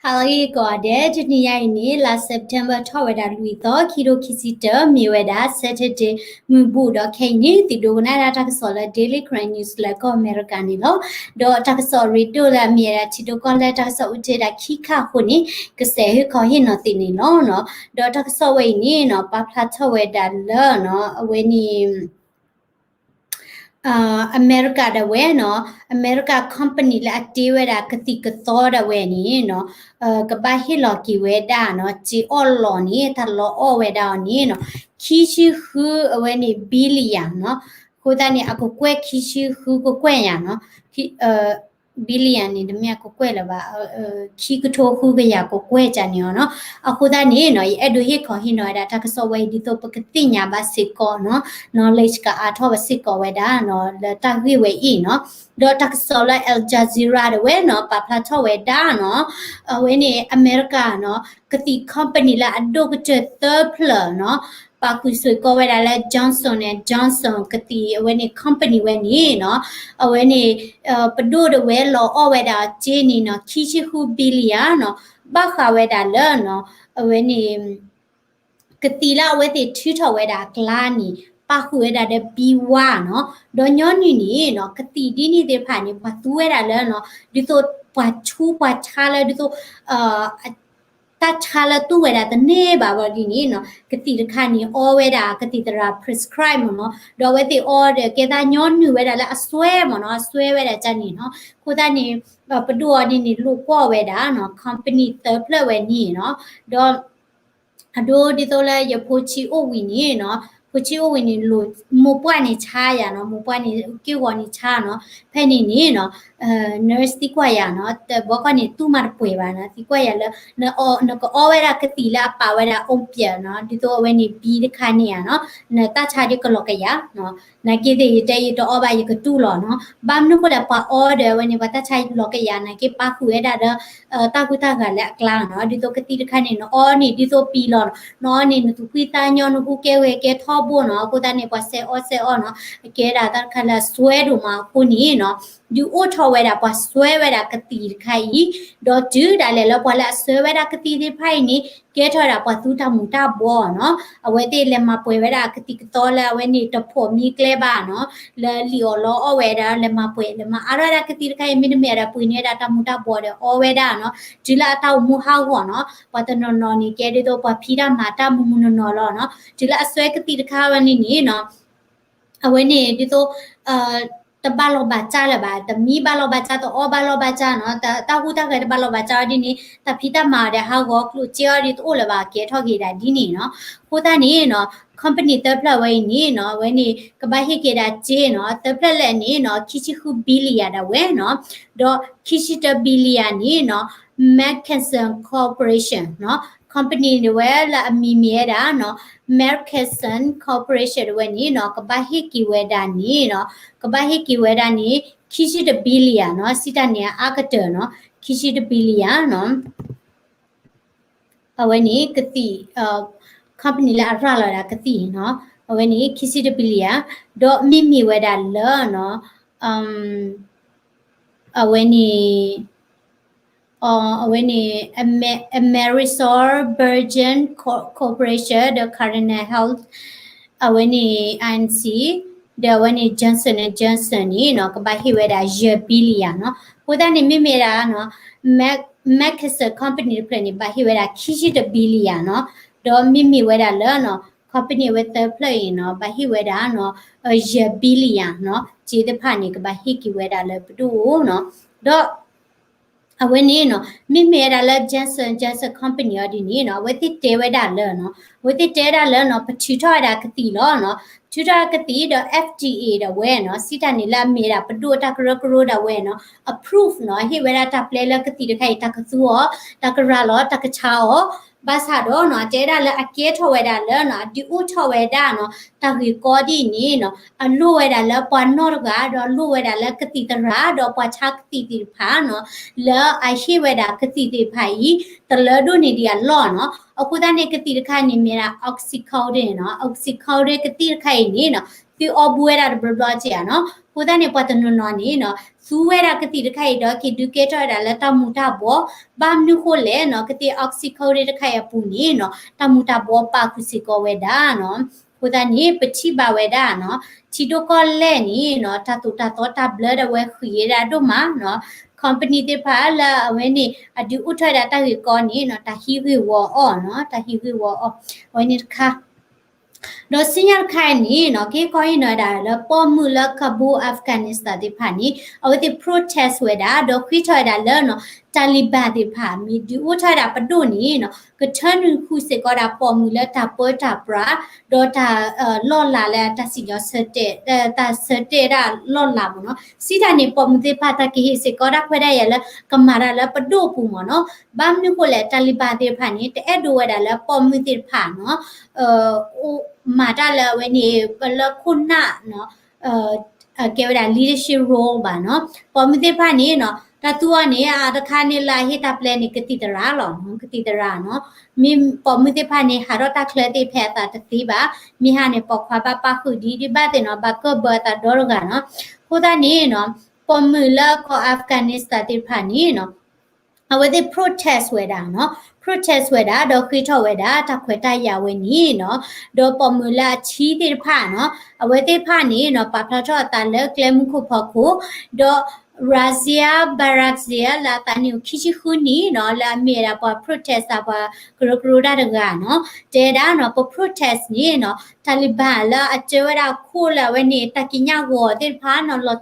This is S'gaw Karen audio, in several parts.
ဟါလၢအဂ့ၤကိးဂၤဒဲး, တနံၤညါအံၤန့ၣ် လါ September ထီၣ်ဝဲဒၣ်လွံၢ်သီ ခံကထိခံဆံတၢ, မ့ၢ်ဝဲဒၣ် Saturday မုၢ်ဘူၣ်ဒီး ခဲအံၤန့ၣ် သုဒိကနၣ်ဒၣ်တၢ်ကစီၣ်လၢ Daily Karen News လၢကီၢ်အမဲရကၤန့ၣ်လီၤ. ဒီးတၢ်ကစီၣ်ရ့ဒိၣ်လၢအမ့ၢ်ဝဲဒၣ်ထံဒိၣ်ကီၢ်လဲၢ်တၢ်ကစီၣ်အိၣ်တ့ၢ်ဒၣ်ခံခါအဃိန့ၣ် ကစဲးဟ့ၣ်ခီဟ့ၣ်နီၤသုန့ၣ်လီၤ. ဒီးတၢ်ကစီၣ်ဝဲအံၤန့ၣ်နီၤ ပာ်ဖျါထီၣ်ဝဲဒၣ်လၢနီၤ အဝဲန့ၣ် အမဲရကၤဒၣ်ဝဲနီၤ, အမဲရကၤ company လၢအတ့ဝဲဒၣ်ကသံၣ်ကသီဒၣ်ဝဲန့ၣ်နီၤ, ကဘၣ်ဟ့ၣ်လီၤက့ၤဝဲဒၣ်နီၤ စ့အီၣ်လီၤန့ၣ် တၢ်လီအီၣ်ဝဲဒၣ်အီၤန့ၣ်နီၤ ခံဆံဃုအဝဲန့ၣ် billion နီၤ, အဃိသတးန့ၣ် အကကွဲၢ်ခံဆံဃုကကွဲၢ်ယၤနီၤ billion န့ၣ် တမ့ၢ်အကကွဲၢ်လၢၤဘၣ်, ခံကထိဃုကယၤကကွဲၢ်ကန့ၣ်အီၤနီၤ. အဃိသတးန့ၣ်နီၤ ယအဲၣ်ဒိးဟ့ၣ်ခီဟ့ၣ်နီၤဝဲဒၣ်တၢ်ကစီၣ်ဝဲအံၤ ဒ်သိးပကသ့ၣ်ညါဘၣ်စ့ၢ်ကီးနီၤ, knowledge ကအါထီၣ်ဘၣ်စ့ၢ်ကီးဝဲဒၣ်နီၤ လၢတၢ်ဂ့ၢ်ဝဲအံၤနီၤ. ဒီးတၢ်ကစီၣ်လၢ Al Jazeera ဒၣ်ဝဲနီၤ ပာ်ဖျါထီၣ်ဝဲဒၣ်နီၤ အဝဲန့ၣ် အမဲရကၤနီၤ ကသံၣ် company လၢအဒိၣ်ကတၢၢ်သၢဖျၢၣ်နီၤ ပာ်ဃုာ်စ့ၢ်ကီးဝဲဒၣ်လၢ Johnson and Johnson ကသံၣ်အဝဲန့ၣ် company ဝဲန့ၣ်နီၤ, အဝဲန့ၣ် ပဒိၣ်ဒၣ်ဝဲလီၤအီၣ်ဝဲဒၣ်စ့န့ၣ်နီၤ ခံဆံဃု billion နီၤ, ဘၣ်ဃးဝဲဒၣ်လၢနီၤ အဝဲန့ၣ် ကသံၣ်လၢအဝဲသ့ၣ်ထုးထီၣ်ဝဲဒၣ်အကျါန့ၣ် ပာ်ဃုာ်ဝဲဒၣ်ဒီး ဘံဝါနီၤ, ဒီးညီနုၢ်န့ၣ်နီၤ ကသံၣ်ဒ်န့ၣ်သ့ၣ်တဖၣ်န့ၣ် ပှၤသူဝဲဒၣ်လၢနီၤ ဒ်သိးပှၤဆူပှၤဆါလၢ ဒ်သိး တၢ်ဆါလၢသူဝဲဒၣ်တန့ၢ်ဘၣ်ဘၣ်ဒ်န့ၣ်နီၤ ကသံၣ်တခါန့ၣ် အီဝဲဒၣ်ကသံၣ်သရၣ် prescribe မ့ၢ်နီၤ, ဒီးအဝဲသ့ၣ်အီဒီး ကဲသးညီနုၢ်ဝဲဒၣ်လၢအစွဲမ့ၢ်နီၤ, အစွဲဝဲဒၣ်ကန့ၣ်နီၤ, အဃိသတးန့ၣ် ပဒိၣ်အီၤဒ်န့ၣ် လိာ်ကွီၢ်ဝဲဒၣ်နီၤ company သၢဖျၢၣ်ဝဲန့ၣ်နီၤ, ဒီး အဒိဒ်သိးလၢယဖိဆံးအိၣ်ဝံၤန့ၣ်နီၤ, ဖိဆံးအိၣ်ဝံၤန့ၣ် မိၢ်ပှၢ်န့ၣ်ဆါယၤနီၤ, မိၢ်ပှၢ်န့ၣ်က့ၢ်ဂီၤန့ၣ်ဆါနီၤ, ဖဲန့ၣ်န့ၣ်နီၤ nurse သံကွၢ်ယၤနီၤ, တဘျီဃီန့ၣ် သူၣ်မၤတပှဲၤဘၣ်နီၤ, သံကွၢ်ယၤလၢ နကအီဝဲဒၣ်ကသံၣ်လၢအပာ်ဝဲဒၣ် opium နီၤ, ဒ်သိးအဝဲန့ၣ် ဘံတခါန့ၣ်ဧါနီၤ, နတၢ်ဆါဒ်ကလီၤကယၤနီၤ, နာ်က့သ့ၣ် ယတဲယတအီဘၣ် ယကတူၢ်လီၤနီၤ, ဘၣ်မနုၤဃိလဲၣ် ပှၤအီဒီးအဝဲန့ၣ် ပှၤတၢ်ဆါလီၤကယၤ နာ်က့ပာ်ဃုာ်ဝဲဒၣ်ဒီး တၢ်ဟူးတၢ်ဂဲၤလၢအကျါနီၤ, ဒ်သိးကသံၣ်တခါန့ၣ် နအီန့ၣ် ဒ်သိးပံၤလီၤနီၤ, နအီန့ၣ် နသူၣ်ဖှံသးညီ နဟူးကဲဝဲကဲထီဘိနီၤ, အဃိသတးန့ၣ် ပှၤစဲအီစဲအီနီၤ, အကဲဒၣ်တၢ်တခါလၢအစွဲဒိၣ်မးအဃိန့ၣ်နီၤ, ဒုးအိၣ်ထီၣ်ဝဲဒၣ်ပှၤစွဲဝဲဒၣ်ကသံၣ်တခါအံၤ, ဒီးတုၤဒၣ်လဲာ်လၢပှၤလၢအစွဲဝဲဒၣ်ကသံၣ်သ့ၣ်တဖၣ်အံၤန့ၣ် ကဲထီၣ်ဝဲဒၣ်ပှၤသူတၢ်မူၤတၢ်ဘှီးနီၤ, အဝဲသ့ၣ်လဲၤမၤပှဲၤဝဲဒၣ်ကသံၣ်ကသီလၢအဝဲန့ၣ်တဖိးမံကျဲဘၣ်နီၤ, လၢလံာ်အီၣ်လီအီၣ်ဝဲဒၣ် လဲၤမၤပှဲၤ လဲၤမၤအါထီၣ်ဝဲဒၣ်ကသံၣ်တခါအံၤ မ့တမ့ၢ်ဒၣ်ပှ့ၤန့ၢ်ဝဲဒၣ်တၢ်မူၤတၢ်ဘှီးဒီးအီဝဲဒၣ်နီၤ, တုၤလၢအတၢ်အိၣ်မူဟးဂီၤနီၤ, ပှၤတနီၤနီၤန့ၣ် ကဲဒ်သိးပှၤဖံးတၢ်မၤတၢ်မုၢ်မုၢ်နီၢ်နီၢ်လီၤနီၤ, တုၤလၢအစွဲကသံၣ်တခါဝဲန့ၣ်န့ၣ်နီၤ အဝဲန့ၣ်ဒ်သိး တဘၣ်လီၢ်ဘၣ်စၢ်လၢၤဘၣ်, တမံဘၣ်လီၢ်ဘၣ်စၢ် တအီဘၣ်လီၢ်ဘၣ်စၢ်နီၤ, တၢ်ဟူးတၢ်ဂဲၤတဘၣ်လီၢ်ဘၣ်စၢ်ဒ်န့ၣ် တၢ်ဖံးတၢ်မၤအီၤဒီးဟးဂီၤကျိၣ်စ့အီၤဒ်တအိၣ်လၢၤဘၣ် ကဲထီၣ်က့ၤဒၣ်ဒ်န့ၣ်နီၤ, အဃိသတးန့ၣ်နီၤ company သၢဖျၢၣ်ဝဲအံၤန့ၣ်နီၤ အဝဲန့ၣ် ကဘၣ်ဟ့ၣ်က့ၤဒၣ်စ့နီၤ, သၢဖျၢၣ်လၢန့ၣ်နီၤ ခံဆံဃု billion ဒၣ်ဝဲနီၤ, ဒီးခံဆံတၢ billion န့ၣ်နီၤ Murchison Corporation နီၤ, company န့ၣ်ဝဲလၢအမံၤမ့ၢ်ဝဲဒၣ်နီၤ Murchison Corporation ဒၣ်ဝဲန့ၣ်နီၤ ကဘၣ်ဟ့ၣ်က့ၤဝဲဒၣ်န့ၣ်နီၤ, ကဘၣ်ဟ့ၣ်က့ၤဝဲဒၣ်န့ၣ် ခံဆံတ billion နီၤ, စံးတၢ်န့ၣ်အအါကတၢၢ်နီၤ ခံဆံတ billion နီၤ အဝဲန့ၣ်ကသံၣ် company လၢအရၤလီၤဒၣ်ကသံၣ်နီၤ, အဝဲန့ၣ် ခံဆံတ billion ဒီးမ့မ့ၢ်ဝဲဒၣ်လၢနီၤ အဝဲန့ၣ် အဝဲန့ၣ် Ame- Amerisource, Virgin Co- Corporation ဒီး Cardinal Health အဝဲန့ၣ် I N C ဒီးအဝဲန့ၣ် Johnson and Johnson န့ၣ်နီၤ ကဘၣ်ဟ့ၣ်ဝဲဒၣ်ယဲၢ် billion နီၤ. အဃိသတးန့ၣ် မ့မ့ၢ်ဒၣ်နီၤ Mac- Murchison company တဖျၢၣ်န့ၣ် ဘၣ်ဟ့ၣ်ဝဲဒၣ်ခံဆံတ billion နီၤ. ဒီးမ့မ့ၢ်ဝဲဒၣ်လၢနီၤ company အဝဲသၢဖျၢၣ်အံၤနီၤ ဘၣ်ဟ့ၣ်ဝဲဒၣ်နီၤ ယဲၢ် billion နီၤ. စ့သ့ၣ်တဖၣ်န့ၣ် ကဘၣ်ဟ့ၣ်က့ၤဝဲဒၣ်လၢပဒိၣ်အိၣ်နီၤ. ဒီး အဝဲန့ၣ်နီၤ မ့မ့ၢ်ဝဲဒၣ်လၢ Johnson Johnson company အီၤဒ်န့ၣ်နီၤ အဝဲသ့ၣ်တဲဝဲဒၣ်လၢနီၤ အဝဲသ့ၣ်တဲဝဲဒၣ်လၢနီၤ ပထုးထီၣ်ဝဲဒၣ်ကသံၣ်လီၤနီၤ. ထုးထီၣ်ကသံၣ်ဒီး F D A ဒၣ်ဝဲနီၤ စံးတၢ်န့ၣ်လၢအမ့ၢ်ဝဲဒၣ်ပဒိၣ်အတၢ်ကရၢကရိဒၣ်ဝဲနီၤ approve နီၤ ဟ့ၣ်ဝဲဒၣ်တၢ်ပျဲလၢကသံၣ်တခါအံၤ တၢ်ကသူအီၤ တၢ်ကရၤလီၤ တၢ်ကဆါအီၤ ဘၣ်ဆၣ်ဒီးနီၤ တဲဒၣ်လၢအကဲထီၣ်ဝဲဒၣ်လၢနီၤ အဒုးအိၣ်ထီၣ်ဝဲဒၣ်နီၤ တၢ်ဂ့ၢ်ကီဒ်အံၤန့ၣ်နီၤ အလိၣ်ဝဲဒၣ်လၢပှၤနီၢ်တဂၤ ဒီးလိၣ်ဝဲဒၣ်လၢကသံၣ်သရၣ် ဒီးပှၤဆါကသံၣ်သ့ၣ်တဖၣ်နီၤ လၢအဟ့ၣ်ဝဲဒၣ်ကသံၣ်သ့ၣ်တဖၣ်အံၤ တလၢဒိၣ်န့ၢ်ဒံးအလီၢ်နီၤ. အဃိသတးန့ၣ် ကသံၣ်တခါန့ၣ်မ့ၢ်ဒၣ် oxycodone နီၤ oxycodone ကသံၣ်တခါအံၤန့ၣ်နီၤ သုအီဘူဝဲဒၣ်တဘျီဘျီက့ၤဧါနီၤ. အဃိသတးန့ၣ် ပှၤတနီၤနီၤန့ၣ်နီၤ သူဝဲဒၣ်ကသံၣ်တခါအံၤဒီး က့ၤဒုးကဲထီၣ်ဝဲဒၣ်လၢတၢ်မူၤတၢ်ဘှီး, ဘၣ်မနုၤဃိလဲၣ်နီၤ, ကသံၣ် oxycodone တခါအံၤအပူၤန့ၣ်နီၤ တၢ်မူၤတၢ်ဘှီးပာ်ဃုာ်စ့ၢ်ကီးဝဲဒၣ်နီၤ. အဃိသတးန့ၣ် ပထံၣ်ဘၣ်ဝဲဒၣ်နီၤ, ထံဒိၣ်ကီၢ်လဲၢ်န့ၣ်နီၤ တၢ်သိၣ်တၢ်သီတၢ်ဘျၢဒၣ်ဝဲဃံးဝဲဒၣ်ဒိၣ်မးနီၤ, company သ့ၣ်တဖၣ်လၢအဝဲန့ၣ် အဒုးအိၣ်ထီၣ်ဝဲဒၣ်တၢ်ဂ့ၢ်ကီန့ၣ်နီၤ တၢ်ဟံးဂ့ၢ်ဝီအီၤနီၤ, တၢ်ဟံးဂ့ၢ်ဝီအီၤ, အဝဲန့ၣ်တခါ ဒီးဆူညါတခါအံၤန့ၣ်နီၤ ကဟ့ၣ်ခီဟ့ၣ်နီၤဝဲဒၣ်လၢပိာ်မုၣ်လၢ Kabul Afghanistan သ့ၣ်တဖၣ်န့ၣ် အဝဲသ့ၣ် protest ဝဲဒၣ် ဒီးဃ့ထီၣ်ဝဲဒၣ်လၢနီၤ Taliban သ့ၣ်တဖၣ် မ့ၢ်ဒုးအိၣ်ထီၣ်ဝဲဒၣ်ပဒိၣ်န့ၣ်နီၤ ကထၢနုာ်ဃုာ်စ့ၢ်ကီးဒၣ်ပိာ်မုၣ်လၢတၢ်ပၢတၢ်ပြး ဒီးတၢ် လီၢ်လၤလၢတၢ်စံၣ်ညီၣ်ဆၢတဲာ် တၢ်ဆၢတဲာ်ဒၣ်လီၢ်လၤမ့ၢ်နီၤ. စံးတၢ်န့ၣ် ပိာ်မုၣ်သ့ၣ်တဖၣ် တၢ်ကဟ့ၣ်စ့ၢ်ကီးတၢ်ခွဲးတၢ်ယာ်လၢ ကမၤတၢ်လၢပဒိၣ်ပူၤမ့ၢ်နီၤ. ဘၣ်မနုၤဃိလဲၣ် Taliban သ့ၣ်တဖၣ်န့ၣ် တအဲၣ်ဒိးဝဲဒၣ်လၢပိာ်မုၣ်သ့ၣ်တဖၣ်နီၤ အိၣ်မၤတၢ်လၢအဝဲန့ၣ် လၢခိၣ်နၢ်နီၤ ကဲဝဲဒၣ် leadership role ဘၣ်နီၤ. ပိာ်မုၣ်သ့ၣ်တဖၣ်န့ၣ်နီၤ တၢ်သူအီၤန့ၣ် အတခါန့ၣ်လၢအဟ့ၣ်တၢ်ပျဲန့ၣ် ကသံၣ်သရၣ်လီၤ, ကသံၣ်သရၣ်နီၤ. မ့ၢ်ပိာ်မုၣ်သ့ၣ်တဖၣ်န့ၣ် ဟးထီၣ်တၢ်ချၢသ့ၣ်ဖဲအသးတသ့ဘၣ်, မ့ၢ်ဟါန့ၣ် ပိာ်ခွါဘၣ်ပၣ်ဃုာ်ဒ်ဒ်ဘၣ်သ့ၣ်နီၤ ဘၣ်ကၢၢ်ဘၢအသးဒီတဂၤနီၤ. အဃိသတးန့ၣ်နီၤ ပိာ်မုၣ်လၢကီၢ် Afghanistan သ့ၣ်တဖၣ်န့ၣ်နီၤ အဝဲသ့ၣ် protest ဝဲဒၣ်နီၤ, protest ဝဲဒၣ် ဒီးဃ့ထီၣ်ဝဲဒၣ် တၢ်ခွဲးတၢ်ယာ်ဝဲန့ၣ်နီၤ, ဒီးပိာ်မုၣ်လၢအထံသ့ၣ်တဖၣ်နီၤ အဝဲသ့ၣ်တဖၣ်န့ၣ်နီၤ ပာ်ဖျါထီၣ်အသးလၢကျဲမုၢ်ခိၣ်ဖီခိၣ်, ဒီး Rasia Barakzai လၢအသးနံၣ်အိၣ်ခံဆံဃုနံၣ်နီၤ လၢအမ့ၢ်ဝဲဒၣ်ပှၤ protest ပှၤကရၢကရိတၢ်တဂၤနီၤ တဲဒၣ်နီၤ ပ protest န့ၣ်နီၤ Taliban လၢအစၢဝဲဒၣ်ခိၣ်လၢအဝဲန့ၣ် တၢ်ကံးညာ်ဂီၤသ့ၣ်တဖၣ်နီၤ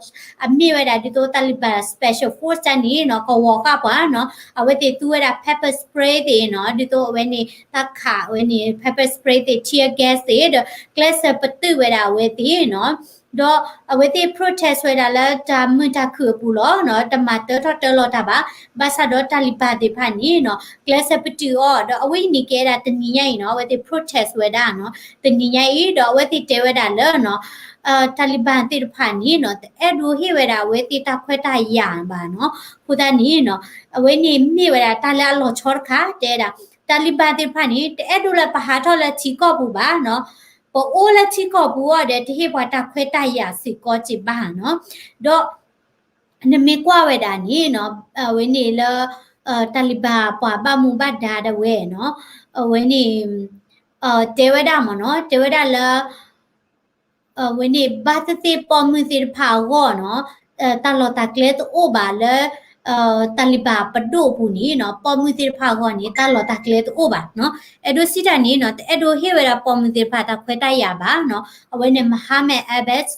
အမ့ၢ်ဝဲဒၣ်ဒ်သိး Taliban Special Force တၢ်န့ၣ်နီၤ ကဝီၤဃာ်ပှၤနီၤ အဝဲသ့ၣ်သူဝဲဒၣ် pepper spray သ့ၣ်နီၤ ဒ်သိးအဝဲန့ၣ် တၢ်ခးဝဲန့ၣ် pepper spray သ့ၣ် tear gas သ့ၣ်ဒီး ကျဲးစၢးပတုာ်ဝဲဒၣ်အဝဲသ့ၣ်နီၤ ဒီးအဝဲသ့ၣ် protest ဝဲဒၣ်လၢတၢ်မုာ်တၢ်ခုၣ်အပူၤလီၤနီၤ တမၤတၢထီၣ်တၢလီၤတၢ်ဘၣ် ဘၣ်ဆၣ်ဒီး Taliban သ့ၣ်တဖၣ်န့ၣ်နီၤ ကျဲးစၢးပတုာ်အီၤ ဒီးအဝဲအံၤန့ၣ်ကဲဒၣ်တနံၤညါအံၤနီၤ အဝဲသ့ၣ် protest ဝဲဒၣ်နီၤ တနံၤညါအံၤ ဒီးအဝဲသ့ၣ်တဲဝဲဒၣ်လၢနီၤ Taliban သ့ၣ်တဖၣ်န့ၣ်နီၤ တအဲၣ်ဒိးဟ့ၣ်ဝဲဒၣ်အဝဲသ့ၣ်တၢ်ခွဲးတၢ်ယာ်ဘၣ်နီၤ အဃိသတးန့ၣ်နီၤ အဝဲန့ၣ်မ့ၢ်ဝဲဒၣ်တၢ်လၢအလီၤဆီတခါ တဲဒၣ် Taliban သ့ၣ်တဖၣ်န့ၣ် တအဲၣ်ဒိးလၢပဟးထီၣ်လၢထံကီၢ်ပူၤဘၣ်နီၤ ပအိၣ်လၢထံကီၢ်ပူၤအီၤဒီး တဟ့ၣ်ပှၤတၢ်ခွဲးတၢ်ယာ်စ့ၢ်ကီးက့ၤဘၣ်နီၤ ဒီး နမ့ၢ်ကွၢ်ဝဲဒၣ်န့ၣ်နီၤ အဝဲန့ၣ်လၢ Taliban ပှၤဘၣ်မူဘၣ်ဒါဒၣ်ဝဲနီၤ အဝဲန့ၣ် တဲဝဲဒၣ်မ့ၢ်နီၤ တဲဝဲဒၣ်လၢ အဝဲန့ၣ် ဘၣ်သ့ၣ်သ့ၣ်ပိာ်မုၣ်သ့ၣ်တဖၣ်အဂီၢ်နီၤ တၢ်လီၢ်တၢ်ကျဲတအိၣ်ဘၣ်လၢ Taliban ပဒိၣ်အပူၤန့ၣ်နီၤ ပိာ်မုၣ်သ့ၣ်တဖၣ်အဂီၢ်န့ၣ် တၢ်လီၢ်တၢ်ကျဲတအိၣ်ဘၣ်နီၤ အဲၣ်ဒိးစံးတၢ်န့ၣ်နီၤ တအဲၣ်ဒိးဟ့ၣ်ဝဲဒၣ်ပိာ်မုၣ်သ့ၣ်တဖၣ်တၢ်ခွဲးတၢ်ယာ်ဘၣ်နီၤ အဝဲန့ၣ် Mohammad Abbas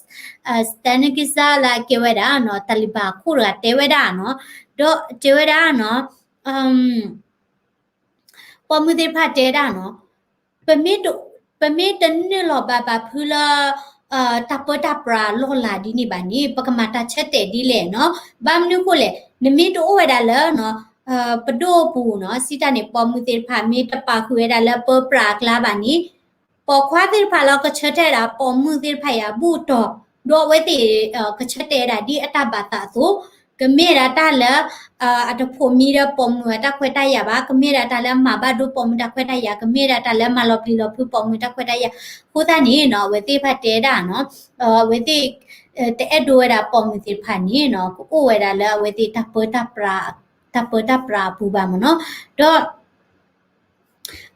Stanigza လၢအကဲဝဲဒၣ်နီၤ Taliban အခိၣ်တဂၤတဲဝဲဒၣ်နီၤ ဒီးတဲဝဲဒၣ်နီၤ ပိာ်မုၣ်သ့ၣ်တဖၣ်တဲဒၣ်နီၤ ပမ့ၢ်တ ပမ့ၢ်တနုာ်လီၤဘၣ်ဘၣ်ဖုလၢ တၢ်ပၢတၢ်ပြးလီၢ်လၤဒ်န့ၣ်ဘၣ်န့ၣ် ပကမၤတၢ်ဆၢတဲာ်ဒ်လဲၣ်နီၤ ဘၣ်မနုၤဃိလဲၣ် နမ့ၢ်တအိၣ်ဝဲဒၣ်လၢ ပဒိၣ်အပူၤနီၤ စံးတၢ်န့ၣ် ပိာ်မုၣ်သ့ၣ်တဖၣ်မ့ၢ်တပာ်ဃုာ်ဝဲဒၣ်လၢပၢပြးအကျါဘၣ်န့ၣ် ပိာ်ခွါသ့ၣ်တဖၣ်လၢကဆၢထၢၣ်ဒၣ်ပိာ်မုၣ်သ့ၣ်တဖၣ်အံၤအဘူၣ်အတီၢ် ဒီးအဝဲသ့ၣ် ကဆၢတဲာ်ဝဲဒၣ်ဒ်အတၢ်ဘၣ်သးအသိး ကမ့ၢ်ဒၣ်တၢ်လၢ အတဖိးမံဒီးပိာ်မုၣ်အတၢ်ခွဲးတၢ်ယာ်ဘၣ်, ကမ့ၢ်ဒၣ်တၢ်လၢမၤဘၣ်ဒိပိာ်မုၣ်တၢ်ခွဲးတၢ်ယာ်, ကမ့ၢ်ဒၣ်တၢ်လၢမၤလီၤပျံၤလီၤဖုးပိာ်မုၣ်တၢ်ခွဲးတၢ်ယာ်. အဃိသတးန့ၣ်နီၤ အဝဲသ့ၣ်တဖၣ်တဲဒၣ်နီၤ, အဝဲသ့ၣ် တအဲၣ်ဒိးဝဲဒၣ်ပိာ်မုၣ်သ့ၣ်တဖၣ်န့ၣ်နီၤ ကအိၣ်ဝဲဒၣ်လၢအဝဲသ့ၣ်တၢ်ပၢ တၢ်ပၢတၢ်ပြးအပူၤဘၣ်မ့ၢ်နီၤ. ဒီး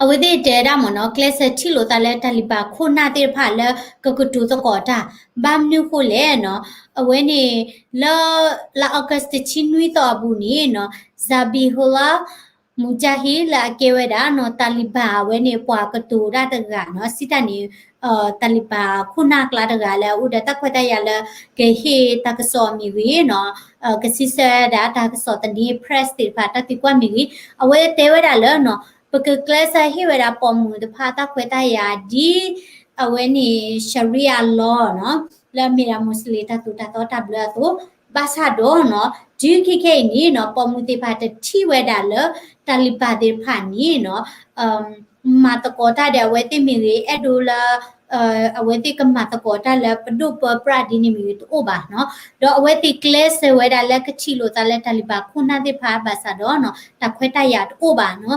အဝဲသ့ၣ်တဲဒၣ်မ့ၢ်နီၤ ကျဲးစၢးထံၣ်လိာ်သးလၢ Taliban ခိၣ်နၢ်သ့ၣ်တဖၣ်လၢကကတိၤသကိးတၢ်, ဘၣ်မနုၤဃိလဲၣ်နီၤ, အဝဲန့ၣ် လၢ လါ August တဆံနွံသီအပူၤန့ၣ်နီၤ Zabihullah Mujahid လၢအကဲဝဲဒၣ်နီၤ Taliban အဝဲန့ၣ်ပှၤကတိၤတၢ်တဂၤနီၤ စံးတၢ်န့ၣ် Taliban ခိၣ်နၢ်ကျါတဂၤလၢအအိၣ်ဒီးတၢ်ခွဲးတၢ်ယာ်လၢ ကဟ့ၣ်တၢ်ကစီၣ်မ့ၢ်ဂ့ၤနီၤ, ကစံးဆၢဒၣ်တၢ်ကစီၣ်သန့ press သ့ၣ်တဖၣ်တၢ်သံကွၢ်မ့ၢ်ဂ့ၤ, အဝဲတဲဝဲဒၣ်လၢနီၤ ပကကျဲးစၢးဟ့ၣ်ဝဲဒၣ်ပိာ်မုၣ်တဖၣ်တၢ်ခွဲးတၢ်ယာ်ဒ် အဝဲန့ၣ် Sharia law နီၤ လၢအမ့ၢ်ဒၣ် Muslim တၢ်သိၣ်တၢ်သီတၢ်ဘျၢအသိး, ဘၣ်ဆၣ်ဒီးနီၤ တုၤခဲခဲအံၤန့ၣ်နီၤ ပိာ်မုၣ်သ့ၣ်တဖၣ်တထံၣ်ဝဲဒၣ်လၢ Taliban သ့ၣ်တဖၣ်န့ၣ်နီၤ မၤသကိးတၢ်ဒီးအဝဲသ့ၣ်မ့ၢ်ဂ့ၤ အဲၣ်ဒိးလၢ အဝဲသ့ၣ်ကမၤသကိးတၢ်လၢပဒိၣ်ပၢပြးဒ်န့ၣ်မ့ၢ်ဂ့ၤတအိၣ်ဘၣ်နီၤ, ဒီးအဝဲသ့ၣ်ကျဲးစၢးဝဲဒၣ်လၢကထံၣ်လိာ်သးလၢ Taliban ခိၣ်နၢ်သ့ၣ်တဖၣ်ဘၣ်ဆၣ်ဒီးနီၤ တၢ်ခွဲးတၢ်ယာ်တအိၣ်ဘၣ်နီၤ,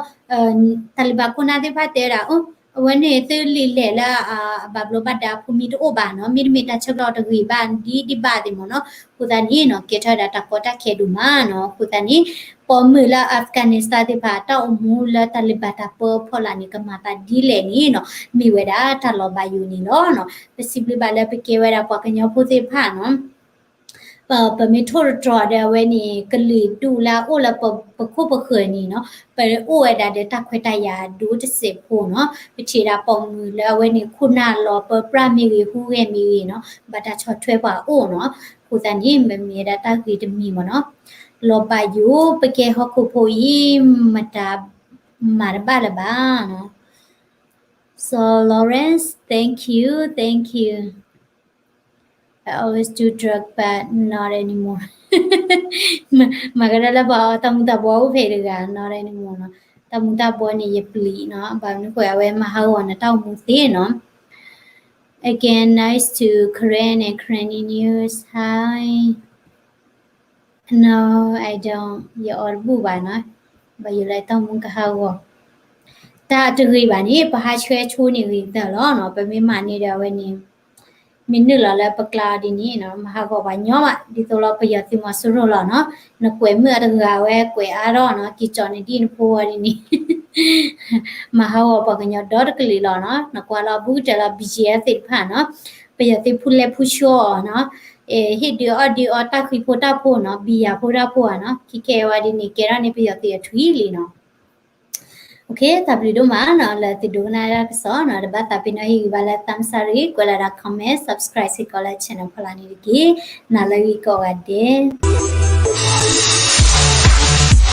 Taliban ခိၣ်နၢ်သ့ၣ်တဖၣ်တဲဝဲဒၣ် အိ အဝဲန့ၣ်သုလံာ်လဲၢ်လၢ အဘၣ်ဘျီးဘၣ်ဒါဖိမံတအိၣ်ဘၣ်နီၤ, မ့တမ့ၢ်တၢ်ဆၢကတီၢ်တဂ့ၤဘၣ်ဒ်ဒ်ဘၣ်သ့ၣ်မ့ၢ်နီၤ, အဃိသတးန့ၣ်နီၤ ကဲထီၣ်ဝဲဒၣ်တၢ်ကီတၢ်ခဲဒိၣ်မးနီၤ, အဃိသတးန့ၣ် ပိာ်မုၣ်လၢ Afghanistan သ့ၣ်တဖၣ် တၢ်အိၣ်မူလၢ Taliban တၢ်ပၢဖီလာ်န့ၣ် ကမၤသးဒ်လဲၣ်န့ၣ်နီၤ မ့ၢ်ဝဲဒၣ်တၢ်လီၤဘၣ်ယိၣ်န့ၣ်လီၤနီၤ, ပစံးဘျုးဘၣ်လၢပကဲဝဲဒၣ်ပှၤကညီဖိသ့ၣ်တဖၣ်နီၤ ပမ့ၢ်ထိၣ်တတြီၤဒီးအဝဲန့ၣ် ကလုာ်ဒူၣ်လၢအအိၣ်လၢပခိၣ်ပဃၢၤန့ၣ်နီၤ, ပအိၣ်ဝဲဒၣ်ဒီးတၢ်ခွဲးတၢ်ယာ်ဒိၣ်တစဲးဖိနီၤ, ပထံၣ်ဒၣ်ပိာ်မုၣ်လၢအဝဲန့ၣ် ခိၣ်နၢ်လီၤပၢပြးမ့ၢ်ဂ့ၤ ဟူးဂဲၤမ့ၢ်ဂ့ၤနီၤ, ဘၣ်တၢ်ဆီၣ်ထွဲပှၤအအိၣ်နီၤ, အဃိသတးန့ၣ် မ့ၢ်မ့ၢ်ဝဲဒၣ်တၢ်ဂ့ၤတမံၤမ့ၢ်နီၤ, လီၤဘၣ်ယိၣ် ပကဲဟီၣ်ခိၣ်ဖိအံၤ မတၤမၤတဘၣ်လၢၤဘၣ်နီၤ, So Lawrence, thank you, thank you. I always do drug, but not anymore. မၤကဒါလၢပှၤအီတၢ်မူၤတၢ်ဘှီအိၣ်ဖဲတဂၤ not anymore နီၤ, တၢ်မူၤတၢ်ဘှီန့ၣ် ယပျံၤနီၤ, ဘၣ်မနုၤဃိအဝဲမၤဟးဂီၤနတၢ်အိၣ်မူသ့နီၤ. Again, nice to Karen and Karen News. Hi. No, I don't. ယအီတဘူၣ်ဘၣ်နီၤ, ဘၣ်ယိၣ်လၢတၢ်အိၣ်မူကဟးဂီၤ, တၢ်တဂ့ၤဘၣ်န့ၣ် ပဟးဆှဲဆိန့ၣ်ဂ့ၤတၢၢ်လီၤနီၤ, ပမ့ၢ်မၤန့ၢ်ဒီးအဝဲန့ၣ် မ့ၢ်နုာ်လီၤလၢပကျါအီၤဒ်န့ၣ်နီၤ, မၤဟးဂီၤပှၤညီဘၣ်, ဒ်သိးလီၤပယီၤသုးမီၤစိရိၤလီၤနီၤ, နကွဲးမုာ်အတဂၤဝဲကွဲးအါထီၣ်နီၤ, က့ၤကၠီၣ်န့ၢ်ဒ်နဖိဝဲဒ်န့ၣ်, မၤဟးဂီၤပှၤကညီဒီတကလုာ်လီၤနီၤ, နကွၢ်လီၤဘူးကတၢၢ်လီၤ ဘံယဲသ့ၣ်တဖၣ်နီၤ, ပယီၤသုးဖူလဲဖူဆှီအီၤနီၤ, ဟ့ၣ်ဒုးအီၣ်ဒုးအီတၢ်ဃံဖိတၢ်ဖိနီၤ, ဘံယၤဖိတၢ်ဖိဧါနီၤ, ခဲကဲဝဲဒ်န့ၣ် ကဲထီၣ်န့ၢ်ပယီၤသုးအထွံၣ်လံနီၤ. တၢ်ဘျုးဒိၣ်မးနီၤ လၢသုဒိကနၣ်တၢ်ကစီၣ်နီၤ, တဘၣ်သးပ့ၤနီၣ်ဟ့ၣ်ဂံၢ်ဘါလၢ သးစၢ်ရံ ကွဲးလီၤဒၣ် comment, subscribe စ့ၢ်ကီးလၢ channel ဖီလာ်န့ၣ်တက့ၢ်. နၤလၢဂ့ၤကိးဂၤဒဲး.